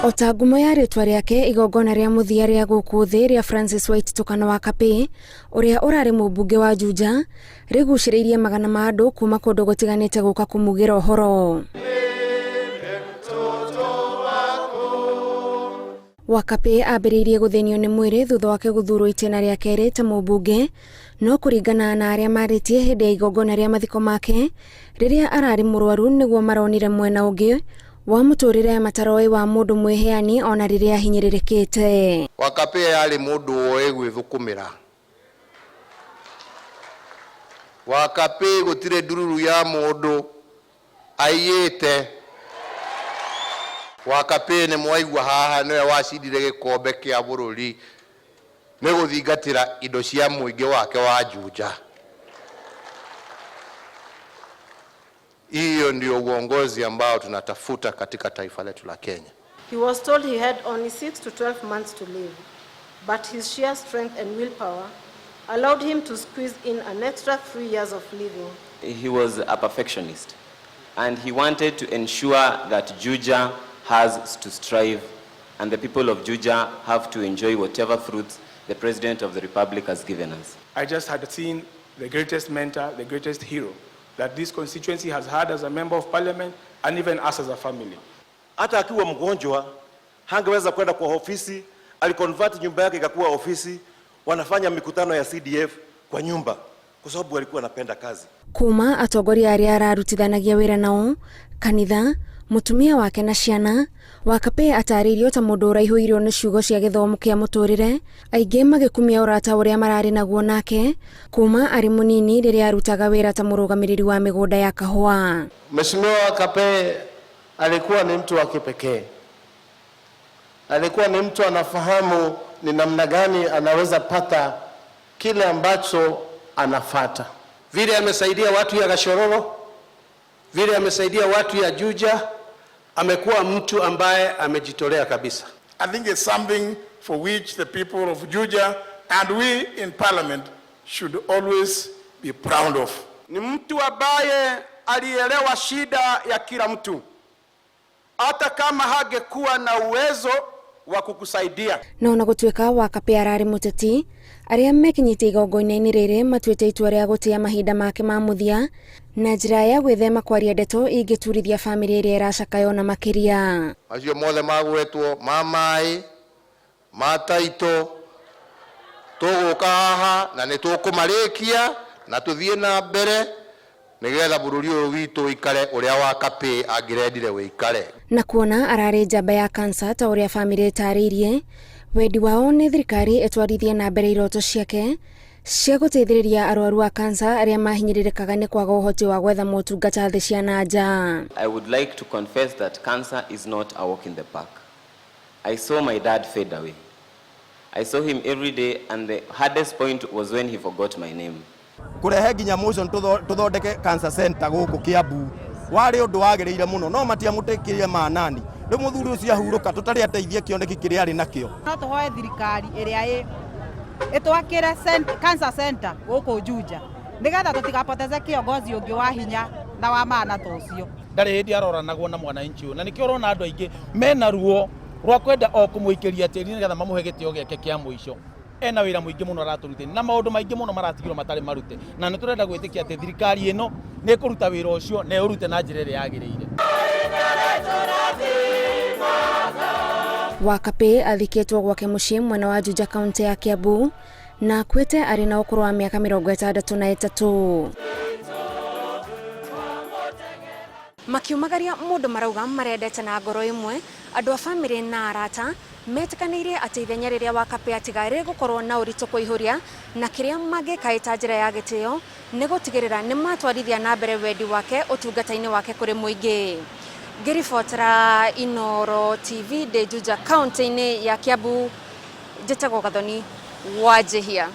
O ta ngumo ya rĩtwa rĩake, igongona rĩa mũthia rĩa gũkũ thĩ rĩa Francis White Tukana wa Kapĩ, ũrĩa ũrarĩ mũmbunge wa Juja, rĩgucĩrĩirie magana ma andũ kuma kũndũ gũtiganĩte gũka kũmugĩra ũhoro. Wakapĩ ambĩrĩirie gũthĩnio nĩ mwĩrĩ thutha wake gũthurwo itĩna rĩa kerĩ ta mũmbunge, no kũringana na arĩa marĩtie hĩndĩ ya igongona rĩa mathiko make rĩrĩa ararĩ mũrwaru nĩguo maronire mwena ũngĩ wa mũtũrĩre mataroĩ wa mũndũ mwĩheani ona rĩrĩa ahinyĩrĩrĩkĩte. Wakapĩ arĩ mũndũ woĩ gwĩthũkũmĩra. Wakapĩ gũtirĩ ndururu ya mũndũ aiyĩte. Wakapĩ nĩ mwaigua haha nĩwe wacindire gĩkombe kĩa bũrũri nĩ gũthingatĩra indo cia mũingĩ wake wa Juja. Hiyo ndio uongozi ambao tunatafuta katika taifa letu la Kenya. He was told he had only 6 to 12 months to live, but his sheer strength and willpower allowed him to squeeze in an extra 3 years of living. He was a perfectionist, and he wanted to ensure that Juja has to strive and the people of Juja have to enjoy whatever fruits the President of the Republic has given us. I just had seen the greatest mentor, the greatest hero that this constituency has had as a member of parliament and even us as a family. Hata akiwa mgonjwa hangeweza kwenda kwa ofisi, aliconvert nyumba yake ikakuwa ofisi. Wanafanya mikutano ya CDF kwa nyumba kwa sababu alikuwa anapenda kazi. Kuma atongoria arĩa ararutithanagia wĩra nao, kanitha, mũtumia wake na ciana, Wakapĩ atarĩirio ta mũndũ ũraihũirwo nĩ ciugo cia gĩthomo kĩa mũtũrĩre, aingĩ magĩkumia ũrata ũrĩa mararĩ naguo nake kuma arĩ mũnini rĩrĩa arutaga wĩra ta mũrũgamĩrĩri wa mĩgũnda ya kahũa. Mheshimiwa Wakapee alikuwa ni mtu wa kipekee. Alikuwa ni mtu anafahamu ni namna gani anaweza pata kile ambacho anafata. Vile amesaidia watu ya Gachororo, vile amesaidia watu ya Juja, amekuwa mtu ambaye amejitolea kabisa. I think it's something for which the people of Juja and we in parliament should always be proud of. Ni mtu ambaye alielewa shida ya kila mtu, hata kama hangekuwa na uwezo wa kukusaidia. No ona gũtuĩka Wakapĩ ararĩ mũteti, arĩa mekinyĩtie igongona-inĩ rĩrĩ matuĩte itua rĩa gũtĩa mahinda make ma mũthia na njĩra ya gwĩthema kwaria ndeto ingĩturithia bamĩrĩ ĩrĩa ĩracakaya ona makĩria. Macio mothe magwetwo ma maĩ ma taito tũgũka haha na nĩ tũkũmarĩkia na tũthiĩ na mbere nĩgetha bũrũri ũyũ witũ ũikare ũrĩa Wakapĩ angĩrendire wĩikare. Na kuona ararĩ njamba ya kansa ta ũrĩa bamĩrĩ ĩtarĩirie, wendi wao nĩ thirikari ĩtwarithie na mbere iroto ciake cia gũteithĩrĩria arwaru a kansa arĩa mahinyĩrĩrĩkaga nĩ kwaga ũhoti wa gwetha motungata thĩ cia na nja. I would like to confess that cancer is not a walk in the park. I saw my dad fade away. I saw him every day, and the hardest point was when he forgot my name. Kurehe nginya motion tuthondeke cancer center gũkũ Kiambu warĩ ũndũ wagĩrĩire mũno, no matiamũtĩkĩrie manani. Rĩu mũthuri ũcio ahurũka tũtarĩ ateithie kĩoneki kĩrĩa arĩ nakĩo. No tũhoe thirikari ĩrĩa ĩtwakĩre cancer center gũkũ Juja nĩgetha tũtigapoteze kĩongozi ũngĩ wa hinya na wa maana ta ũcio. Ndarĩ hĩndĩ aroranagwo na mwananchi ũyũ, na nĩkĩo ũrona andũ aingĩ mena ruo rwa kwenda o kũmũikĩria tĩri nĩgetha mamũhe gĩtĩo gĩake kĩa mũico. Ena wĩra mũingĩ mũno aratũrutĩra na maũndũ maingĩ mũno maratigirwo matarĩ marute, na nĩ tũrenda gwĩtĩkia atĩ thirikari ĩno nĩ ĩkũruta wĩra ũcio na ĩũrute na njĩra ĩrĩa yagĩrĩire. Wakapĩ athikĩtwo gwake mũciĩ mwena wa Juja kaunti ya Kiambu na akuĩte arĩ na ũkũrũ wa mĩaka 63. Makiumagaria mũndũ marauga marendete na ngoro ĩmwe, andũ a bamĩrĩ na arata metĩkanĩirie atĩ ithenya rĩrĩa Wakapĩ atiga rĩgũkorwo na ũritũ kũihũria, na kĩrĩa mangĩka ĩta njĩra ya gĩtĩo nĩ gũtigĩrĩra nĩ matwarithia na mbere wendi wake ũtungata-inĩ wake kũrĩ mũingĩ. Ngĩribotera Inooro TV ndĩ Juja kaunti-inĩ ya Kiambu, njĩtagwo Gathoni Wanjihia.